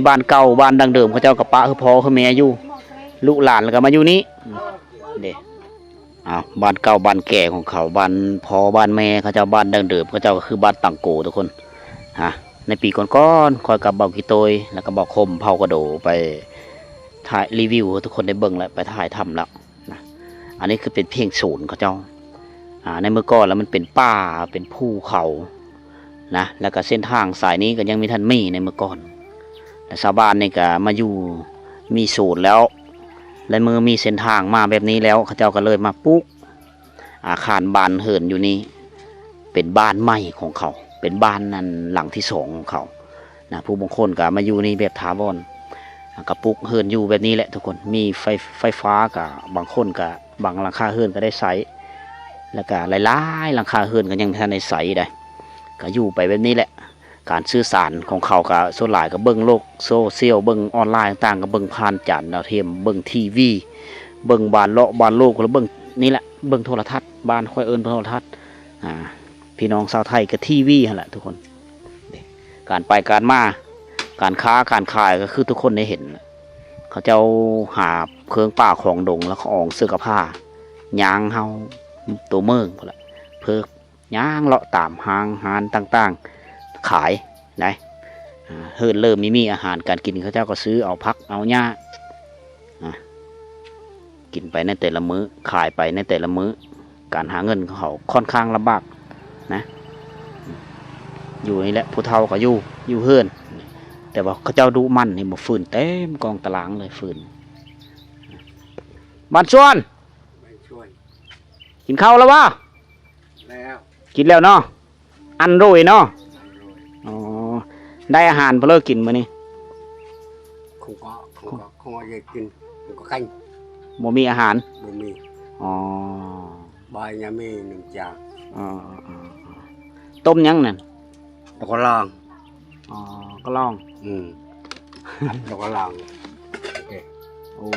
ບ້ານເກົ່າ ບ້ານດັ້ງເດີມ ເຂົາເຈົ້າກໍປະໃຫ້ພໍ່ໃຫ້ແມ່ຢູ່ ລູກຫຼານກໍມາຢູ່ນີ້ ເດ້. ອ້າວ ບ້ານເກົ່າບ້ານແກ່ຂອງເຂົາ ບ້ານພໍ່ບ້ານແມ່ເຂົາເຈົ້າ ບ້ານດັ້ງເດີມເຂົາເຈົ້າກໍຄືບ້ານຕັງໂກ ທຸກຄົນ. ຮະ ໃນປີກ່ອນໆ ຂ້ອຍກັບເບົາຂີ້ໂຕ້ຍ ແລ້ວກໍເບົາຄົມ ເຜົ່າກະໂດ ໄປຖ່າຍຣີວິວໃຫ້ທຸກຄົນໄດ້ເບິ່ງ ແລະ ໄປຖ່າຍທຳແລ້ວ. ນະ ອັນນີ້ຄືເປັນພຽງໂຊນເຂົາເຈົ້າ ອ່າ ໃນເມື່ອກ່ອນແລ້ວມັນເປັນປ່າ ເປັນພູເຂົານະ ແລ້ວກໍເສັ້ນທາງສາຍນີ້ກໍຍັງມີທັນມີໃນເມື່ອກ່ອນ ແລະ ຊາວບ້ານນີ້ກໍມາຢູ່ມີໂຊນແລ້ວ ແລະ ເມື່ອມີເສັ້ນທາງມາແບບນີ້ແລ້ວ ເຂົາເຈົ້າກໍເລີຍມາປຸກອາຄານບ້ານເຮືອນຢູ່ນີ້ ເປັນບ້ານໃໝ່ຂອງເຂົາ ເປັນບ້ານ ອັນ ຫຼັງທີສອງຂອງເຂົາ. ນະ ຜູ້ບາງຄົນກໍມາຢູ່ນີ້ແບບຖາວອນ ກໍປຸກເຮືອນຢູ່ແບບນີ້ແຫຼະທຸກຄົນ ມີໄຟ ໄຟຟ້າກໍບາງຄົນກໍບາງຫຼັງຄາເຮືອນກໍໄດ້ໃຊ້ ແລ້ວກໍຫຼາຍໆຫຼັງຄາເຮືອນກໍຍັງບໍ່ທັນໄດ້ໃຊ້ໃດ໋ ກໍຢູ່ໄປແບບນີ້ແຫຼະ. ການສື່ສານຂອງເຂົາກໍສ່ວນຫຼາຍກໍເບິ່ງໂລກໂຊຊຽວ ເບິ່ງອອນລາຍຕ່າງໆ ກໍເບິ່ງຜ່ານຈານດາວທຽມ ເບິ່ງທີວີ ເບິ່ງບ້ານເລາະບ້ານໂລກ ແລ້ວເບິ່ງນີ້ແຫຼະ ເບິ່ງໂທລະທັດ ບ້ານຂ້ອຍເອີ້ນໂທລະທັດ ອ່າ ພີ່ນ້ອງຊາວໄທກໍທີວີຫັ້ນແຫຼະທຸກຄົນ. ການໄປການມາ ການຄ້າການຂາຍກໍຄືທຸກຄົນໄດ້ເຫັນ ເຂົາເຈົ້າຫາເຄື່ອງປ່າຂອງດົງ ແລ້ວກໍອອງເສື້ອກັບຜ້າ ຍ່າງເຫົ່າໂຕເມີງພຸ້ນລະ ເພີກຍ່າງເລາະຕາມຫ້າງຮ້ານຕ່າງໆ ຂາຍໄດ໋. ເຮີດເລີ່ມມີ ມີອາຫານການກິນ ເຂົາເຈົ້າກໍຊື້ເອົາຜັກເອົາຫຍ້າ ກິນໄປໃນແຕ່ລະມື້ ຂາຍໄປໃນແຕ່ລະມື້ ການຫາເງິນຂອງເຂົາຂ້ອນຂ້າງລຳບາກນະ ຢູ່ນີ້ແຫຼະ ຜູ້ເຖົ້າກໍຢູ່ ຢູ່ເຮືອນ ແຕ່ວ່າເຂົາເຈົ້າດຸໝັ່ນນີ້ ບໍ່ ຟືນເຕັມກອງຕະລາງເລີຍ ຟືນ. ບ້ານຊວນ ບ້ານຊວນ ກິນເຂົ້າແລ້ວບໍ່? ແລ້ວ ກິນແລ້ວເນາະ. ອັນໂດຍເນາະ. ອັນໂດຍ. ອໍ ໄດ້ອາຫານເພິ່ນເລີກິນມື້ນີ້? ຄົງກໍ ຄົງກໍ ຄົງກໍຢາກກິນ ຄົງກໍກັນ ບໍ່ມີອາຫານ? ບໍ່ມີ. ອໍ ບາຍຍາມີໜຶ່ງຈານ. ອໍ ຕົ້ມຫຍັງນັ້ນ? ປາກະລອງ. ອໍ ກະລອງ. ອືມ ປາກະລອງ. ໂອເຄ. ໂອ້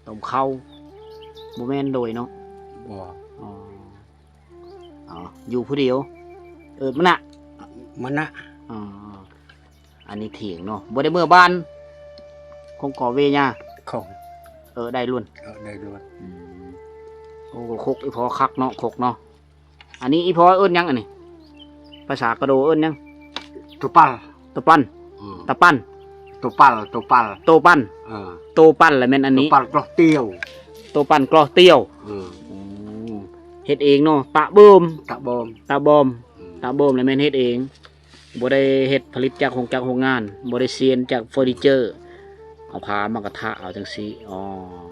ຕົ້ມເຂົ້າ ບໍ່ແມ່ນໂດຍເນາະ? ບໍ່. ອໍ ອໍ ຢູ່ຜູ້ດຽວ ເອີ້ນມະນະ ມະນະ. ອໍ ອັນນີ້ຖຽງເນາະ ບໍ່ໄດ້ເມືອບ້ານ ຄົງກໍເວຍາ ຄົງ ເອີ ໄດ້ລຸນ ເອີ ໄດ້ລຸນ. ອືມ ໂອ້ ຄົກອີ່ພໍ່ຄັກເນາະ ຄົກເນາະ. ອັນນີ້ອີ່ພໍ່ເອີ້ນຫຍັງອັນນີ້? ພາສາກະໂດເອີ້ນຫຍັງ? ໂຕປັນ ໂຕປັນ. ອືມ ຕາປັນ ໂຕປັນ ໂຕປັນ ໂຕປັນ. ເອີ ໂຕປັນລະແມ່ນອັນນີ້ ໂຕປັນກອກຕຽວ ໂຕປັນກອກຕຽວ. ອືມ ໂອ້ ເຮັດເອງເນາະ ຕະເບິ່ມ ຕະເບິ່ມ ຕະເບິ່ມ. ອືມ ຕະເບິ່ມລະແມ່ນເຮັດເອງ ບໍ່ໄດ້ເຮັດຜະລິດຈາກໂຮງຈັກໂຮງງານ ບໍ່ໄດ້ຊຽນຈາກເຟີນີເຈີ ເອົາຜ້າມາກະທະເອົາຈັ່ງຊີ້. ອໍ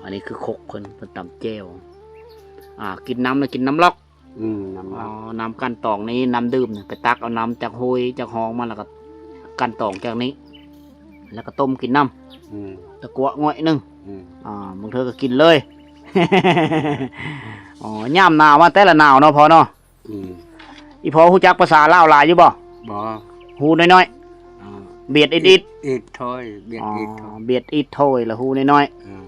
ອັນນີ້ຄືຄົກເພິ່ນ ເພິ່ນຕຳແຈ່ວ. ອ່າ ກິນນ້ຳລະກິນນ້ຳລັອກ. ອືມ ນ້ຳ ອໍ ລັອກ ນ້ຳກັ່ນຕອງນີ້ ນ້ຳດື່ມ ໄປຕັກເອົານ້ຳຈາກຫ້ວຍຈາກຮ່ອງມາ ແລ້ວກໍກັ່ນຕອງຈາກນີ້ ແລ້ວກໍຕົ້ມກິນນຳ. ອືມ ຕະກົວະຫງ້ອຍໜຶ່ງ. ອືມ ອ່າ ບາງເທື່ອກໍກິນເລີຍ. ອໍ ຍາມໜາວມາແຕ່ລະໜາວເນາະພໍ່ເນາະ. ອືມ ອີ່ພໍ່ຮູ້ຈັກພາສາລາວຫຼາຍຢູ່ບໍ່? ບໍ່ ຮູ້ໜ້ອຍໆ. ອ່າ ບຽດອິດອິດ ອິດໂທຍ ບຽດອິດໂທຍ ອໍ ບຽດອິດໂທຍລະຮູ້ໜ້ອຍໆ. ອືມ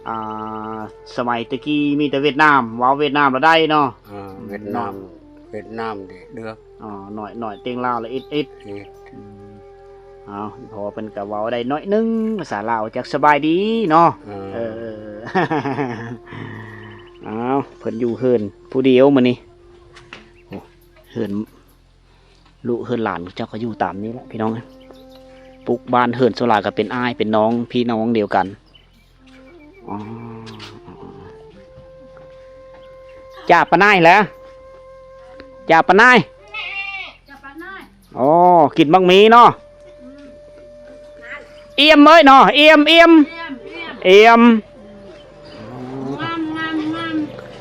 ອ່າ ສະໄໝແຕ່ກີ້ມີແຕ່ຫວຽດນາມ ເວົ້າຫວຽດນາມລະໄດ້ເນາະ. ອ່າ ຫວຽດນາມ ຫວຽດນາມເດ້ເດີ. ອໍ ໜ້ອຍໆ ເຕັງລາວລະອິດໆ. ອືມ ເອົາ ພໍ່ເພິ່ນກໍເວົ້າໄດ້ໜ້ອຍໜຶ່ງພາສາລາວ ຈັກສະບາຍດີເນາະ. ເອີ ເອີ ເອົາ ເພິ່ນຢູ່ເຮືອນຜູ້ດຽວມື້ນີ້. ໂອ້ ເຮືອນ ລູກເຮືອນຫຼານເຈົ້າກໍຢູ່ຕາມນີ້ແຫຼະພີ່ນ້ອງ. ປຸກບ້ານເຮືອນສ່ວນຫຼາຍກໍເປັນອ້າຍເປັນນ້ອງ ພີ່ນ້ອງດຽວກັນ. ອໍ ຈາປານາຍແຫຼະ ຈາປານາຍ. ອໍ ກິນບັກໝີເນາະ. ອືມ ອ່ຽມເອີຍເນາະ ອ່ຽມ ອ່ຽມ ອ່ຽມ ອ່ຽມ ອ່ຽມ. ງາມ ງາມ ງາມ.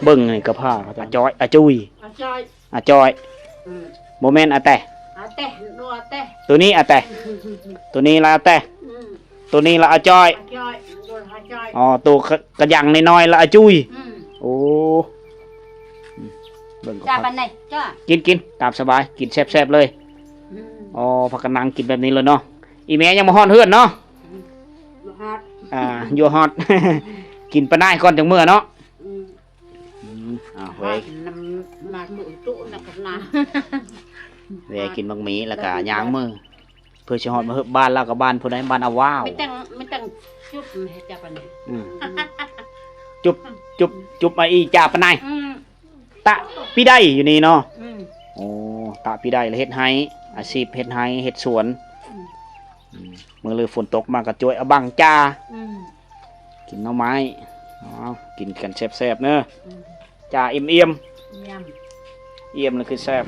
ເບິ່ງນີ້ກະພາ ອາຈອຍ ອາຈຸຍ ອາຈອຍ ອາຈອຍ. ອືມ ບໍ່ແມ່ນອາແຕະ ອາແຕະ ໂຕນີ້ອາແຕະ ໂຕນີ້ລະອາແຕະ. ອືມ ໂຕນີ້ລະອາຈອຍ ອາຈອຍ ໂຕອາຈອຍ. ອໍ ໂຕກະ ກະຍັງນ້ອຍໆລະອາຈຸຍ. ອືມ ໂອ້ ອືມ ເບິ່ງກໍ ຈາ ປານໃດ ຈາ ກິນ ກິນຕາມສະບາຍ ກິນແຊບໆເລີຍ. ອືມ ອໍ ພາກັນນັ່ງກິນແບບນີ້ເລີຍເນາະ. ອີ່ແມ່ຍັງບໍ່ຮອດເຮືອນເນາະ. ອືມ ບໍ່ຮອດ ອ່າ ຢູ່ຮອດ ກິນປານາຍກ່ອນຈັ່ງເມືອເນາະ. ອືມ ອືມ ອ້າວ ແວ່ ມາມື້ຕຸນະກັນນະ ແວ່ກິນບັກໝີ ແລ້ວກະຍ່າງມື ເພື່ອຊິຮອດມາເຮືອນບ້ານລາວກັບບ້ານຜູ້ໃດ ບ້ານອາວ້າວ. ມີແຕ່ງ ມີແຕ່ງຈຸບເຮັດຈາປານໃດ. ອືມ ຈຸບ ຈຸບ ຈຸບອາອີຈາປານໃດ. ອືມ ຕະປີໃດຢູ່ນີ້ເນາະ. ອືມ ໂອ້ ຕະປີໃດລະເຮັດໄຮ່ ອາຊີບເຮັດໄຮ່ເຮັດສວນ. ອືມ ອືມ ມື້ລືຝົນຕົກມາກໍຈວຍເອົາບັງຈາ. ອືມ ກິນໜໍ່ໄມ້ ເອົາ ກິນກັນແຊບໆເນີ. ອືມ ຈາອີ່ມໆ ອ່ຽມ ອ່ຽມລະຄືແຊບ.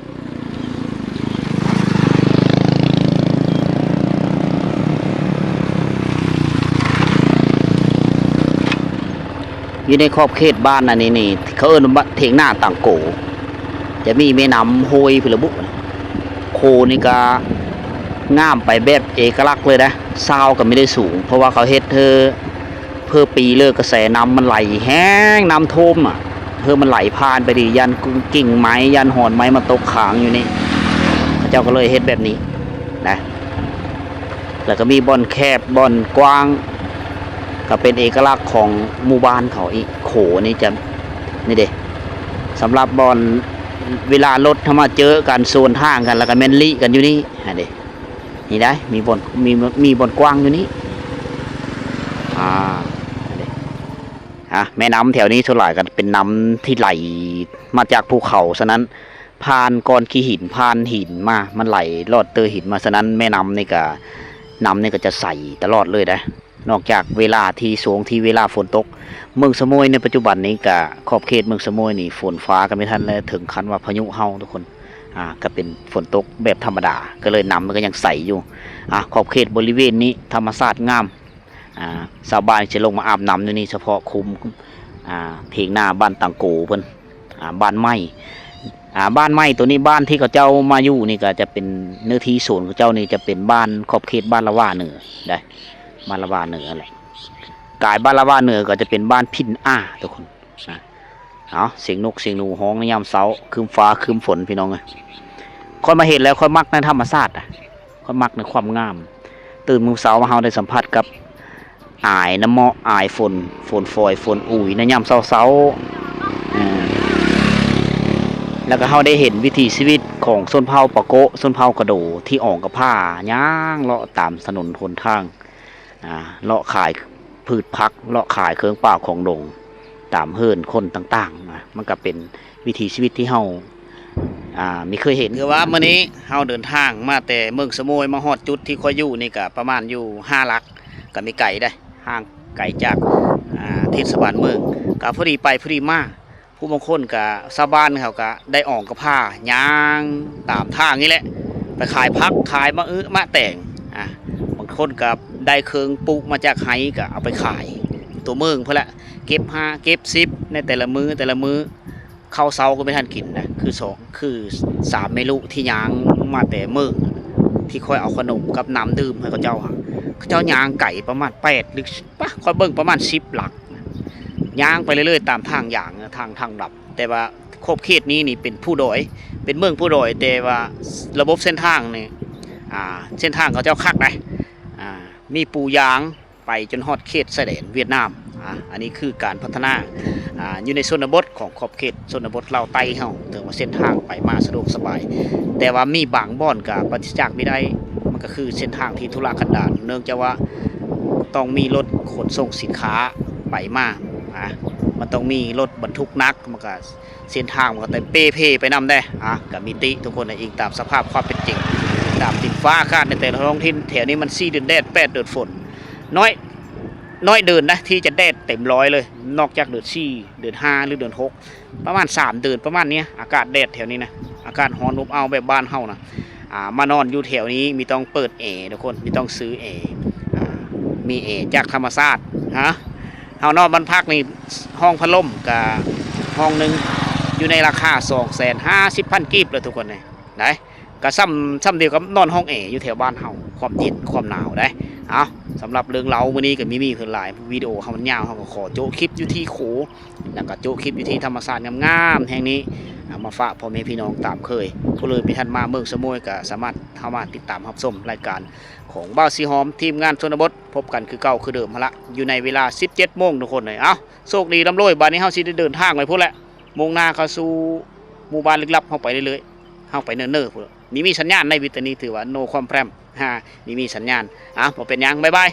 ຢູ່ໃນຂອບເຂດບ້ານອັນນີ້ນີ້ ເຂົາເອີ້ນວ່າຖຽງນາຕັງໂກ ຈະມີແມ່ນ້ຳຫ້ວຍພຸ້ນລະບຸ. ໂຄນີ້ກະງາມໄປແບບເອກະລັກເລີຍນະ. ຊາວກະມີໄດ້ສູງ ເພາະວ່າເຂົາເຮັດເພື່ອ ເພື່ອປີເລີກະແສນ້ຳມັນໄຫຼແຮງ ນ້ຳຖ້ວມອະ ເພື່ອມັນໄຫຼຜ່ານໄປດີ ຢ້ານກິ່ງໄມ້ ຢ້ານຮອນໄມ້ມາຕົກຄ້າງຢູ່ນີ້ ເຂົາເຈົ້າກໍເລີຍເຮັດແບບນີ້ນະ. ແລ້ວກໍມີບ່ອນແຄບ ບ່ອນກວ້າງ ກໍເປັນເອກະລັກຂອງໝູ່ບ້ານເຂົາອີກ. ໂຂນີ້ຈະ ນີ້ເດ້ ສຳລັບບ່ອນເວລາລົດເຮົາມາເຈີກັນ ສວນທາງກັນ ແລ້ວກໍແມ່ນລີ້ກັນຢູ່ນີ້ຫັ້ນເດ້. ນີ້ໄດ໋ ມີບ່ອນ ມີ ມີບ່ອນກວ້າງຢູ່ນີ້. ອ່າ ນີ້ເດ້ ອ່າ ແມ່ນ້ຳແຖວນີ້ສ່ວນຫຼາຍກໍເປັນນ້ຳທີ່ໄຫຼມາຈາກພູເຂົາ ສະນັ້ນ ຜ່ານກ້ອນຂີ້ຫີນ ຜ່ານຫີນມາ ມັນໄຫຼລອດເຕີຫີນມາ ສະນັ້ນແມ່ນ້ຳນີ້ກະ ນ້ຳນີ້ກະຈະໃສຕະຫຼອດເລີຍເດ້. ນອກຈາກເວລາທີ່ ຊ່ວງທີ່ເວລາຝົນຕົກ. ເມືອງສະໂໝຍໃນປັດຈຸບັນນີ້ກະ ຂອບເຂດເມືອງສະໂໝຍນີ້ ຝົນຟ້າກະມີທັນ ແລະ ເຖິງຂັ້ນວ່າພາຍຸເຫົ່າທຸກຄົນ. ອ່າ ກໍເປັນຝົນຕົກແບບທຳມະດາ ກໍເລີຍນ້ຳມັນກໍຍັງໃສຢູ່. ອ່າ ຂອບເຂດບໍລິເວນນີ້ທຳມະຊາດງາມ. ອ່າ ຊາວບ້ານຈະລົງມາອາບນ້ຳຢູ່ນີ້ສະເພາະຄຸ້ມ ອ່າ ເຖງນາບ້ານຕັງໂກເພິ່ນ ອ່າ ບ້ານໃໝ່ ອ່າ ບ້ານໃໝ່ໂຕນີ້ ບ້ານທີ່ເຂົາເຈົ້າມາຢູ່ນີ້ກໍຈະເປັນເນື້ອທີ່ສວນເຂົາເຈົ້ານີ້ ຈະເປັນບ້ານຂອບເຂດບ້ານລະຫວ່າເໜືອໄດ໋ ບ້ານລະຫວ່າເໜືອແຫຼະ. ກາຍບ້ານລະຫວ່າເໜືອກໍຈະເປັນບ້ານພິນອາທຸກຄົນ. ນະ ເອົາ ສຽງນົກສຽງໜູຮ້ອງໃນຍາມເຊົ້າ ຄຶ້ມຟ້າຄຶ້ມຝົນພີ່ນ້ອງເອີຍ. ຂ້ອຍມາເຫັນແລ້ວຂ້ອຍມັກໃນທຳມະຊາດ ຂ້ອຍມັກໃນຄວາມງາມ. ຕື່ນມື້ເຊົ້າມາເຮົາໄດ້ສຳຜັດກັບອາຍນ້ຳເມາະ ອາຍຝົນ ຝົນຝອຍ ຝົນອຸຍໃນຍາມເຊົ້າໆ ເອີ ແລ້ວກໍເຮົາໄດ້ເຫັນວິຖີຊີວິດຂອງຊົນເຜົ່າປາໂກະ ຊົນເຜົ່າກະໂດ ທີ່ອອງກະພ້າຍ່າງເລາະຕາມຖະໜົນຫົນທາງ ອ່າ ເລາະຂາຍພືດຜັກ ເລາະຂາຍເຄື່ອງປ່າຂອງດົງຕາມເຮືອນຄົນຕ່າງໆ ນະ ມັນກໍເປັນວິຖີຊີວິດທີ່ເຮົາ ອ່າ ມີເຄີຍເຫັນ. ຄືວ່າມື້ນີ້ເຮົາເດີນທາງມາແຕ່ເມືອງສະໂໝຍ ມາຮອດຈຸດທີ່ຂ້ອຍຢູ່ນີ້ກໍປະມານຢູ່ຫ້າຫຼັກ ກໍມີໄກເດ້ ຫ່າງໄກຈາກ ອ່າ ເທດສະບານເມືອງ ກໍພໍດີໄປພໍດີມາ. ຜູ້ບາງຄົນກະ ຊາວບ້ານເຂົາກະໄດ້ອອງກະພ້າຍ່າງຕາມທາງນີ້ແຫຼະ ໄປຂາຍຜັກ ຂາຍໝາກອຶໝາກແຕງ ອ່າ ບາງຄົນກະໄດ້ເຄື່ອງປູກມາຈາກໄຮ່ກະເອົາໄປຂາຍຕົວເມືອງພຸ້ນແຫຼະ ເກັບຫ້າເກັບສິບໃນແຕ່ລະມື້ ແຕ່ລະມື້ ເຂົ້າເຊົ້າກໍບໍ່ທັນກິນນະ ຄືສອງ ຄືສາມແມ່ລູກທີ່ຍ່າງມາແຕ່ເມືອງ ທີ່ຂ້ອຍເອົາຂະໜົມກັບນ້ຳດື່ມໃຫ້ເຂົາເຈົ້າ ເຂົາເຈົ້າຍ່າງໄກປະມານແປດ ຫຼື ປະ ຂ້ອຍເບິ່ງປະມານສິບຫຼັກ ຍ່າງໄປເລື້ອຍໆຕາມທາງຢາງ ທາງ ທາງດຳ. ແຕ່ວ່າຂອບເຂດນີ້ນີ້ເປັນພູດອຍ ເປັນເມືອງພູດອຍ ແຕ່ວ່າລະບົບເສັ້ນທາງນີ້ ອ່າ ເສັ້ນທາງເຂົາເຈົ້າຄັກໄດ໋ ອ່າ ມີປູຢາງໄປຈົນຮອດເຂດຊາຍແດນຫວຽດນາມ. ອ່າ ອັນນີ້ຄືການພັດທະນາ ອ່າ ຢູ່ໃນຊົນນະບົດຂອງຂອບເຂດຊົນນະບົດລາວໃຕ້ເຮົາ ຖືວ່າເສັ້ນທາງໄປມາສະດວກສະບາຍ ແຕ່ວ່າມີບາງບ່ອນກໍປາສະຈາກບໍ່ໄດ້ ມັນກໍຄືເສັ້ນທາງທີ່ທຸລະກັນດານ ເນື່ອງຈາກວ່າຕ້ອງມີລົດຂົນສົ່ງສິນຄ້າໄປມາ ອ່າ ມັນຕ້ອງມີລົດບັນທຸກໜັກ ມັນກໍ ເສັ້ນທາງມັນກໍເຕັມເປ່ເພໄປນຳເດ້ ອ່າ ກໍມີຕິທຸກຄົນ ອີງຕາມສະພາບຄວາມເປັນຈິງ ອີງຕາມດິນຟ້າອາກາດໃນແຕ່ລະທ້ອງຖິ່ນ. ແຖວນີ້ມັນສີ່ເດືອນແດດ ແປດເດືອນຝົນ ນ້ອຍ ນ້ອຍເດືອນນະທີ່ຈະແດດເຕັມຮ້ອຍເລີຍ ນອກຈາກເດືອນສີ່ ເດືອນຫ້າ ຫຼື ເດືອນຫົກ ປະມານສາມເດືອນປະມານນີ້ ອາກາດແດດແຖວນີ້ນະ ອາກາດຮ້ອນອົບອ້າວແບບບ້ານເຮົານະ. ອ່າ ມານອນຢູ່ແຖວນີ້ມີຕ້ອງເປີດແອທຸກຄົນ ມີຕ້ອງຊື້ແອ ອ່າ ມີແອຈາກທຳມະຊາດ ຮະ ເຮົານອນບ້ານພັກນີ້ ຫ້ອງພັດລົມກະຫ້ອງໜຶ່ງຢູ່ໃນລາຄາສອງແສນຫ້າສິບພັນກີບແລ້ວທຸກຄົນເອີຍ ໄດ໋ ກະສ່ຳ ສ່ຳດຽວກັບນອນຫ້ອງແອຢູ່ແຖວບ້ານເຮົາ ຄວາມເຢັນຄວາມໜາວໄດ໋. ເອົາ ສຳລັບເລື່ອງລາວມື້ນີ້ກະມີ ມີເພິ່ນຫຼາຍ ວິດີໂອເຮົາມັນຍາວ ເຮົາກໍຂໍໂຈະຄລິບຢູ່ທີ່ໂຂ ແລ້ວກໍໂຈະຄລິບຢູ່ທີ່ທຳມະຊາດງາມໆແຫ່ງນີ້ ເອົາມາຝາກພໍ່ແມ່ພີ່ນ້ອງຕາມເຄີຍ. ຜູ້ເລີຍບໍ່ທັນມາເມືອງສະໂໝຍກໍສາມາດເຂົ້າມາຕິດຕາມຮັບຊົມລາຍການຂອງບ່າວສີຫອມ ທີມງານຊົນນະບົດ ພົບກັນຄືເກົ່າຄືເດີມຫັ້ນລະ ຢູ່ໃນເວລາສິບເຈັດໂມງທຸກຄົນເອີຍ. ເອົາ ໂຊກດີລ່ຳລວຍ ບາດນີ້ເຮົາຊິໄດ້ເດີນທາງໄປພຸ້ນແຫຼະ ມຸ່ງໜ້າເຂົ້າສູ່ໝູ່ບ້ານລຶກລັບ ເຮົາໄປເລື້ອຍໆ ເຮົາໄປເນີ່ໆພຸ້ນ ມີ ມີສັນຍານໃນວິດຕານີ້ ຖືວ່າ no ຄວາມແພຣມ ຮະ ມີ ມີສັນຍານ. ເອົ້າ ບໍ່ເປັນຫຍັງ ບາຍບາຍ.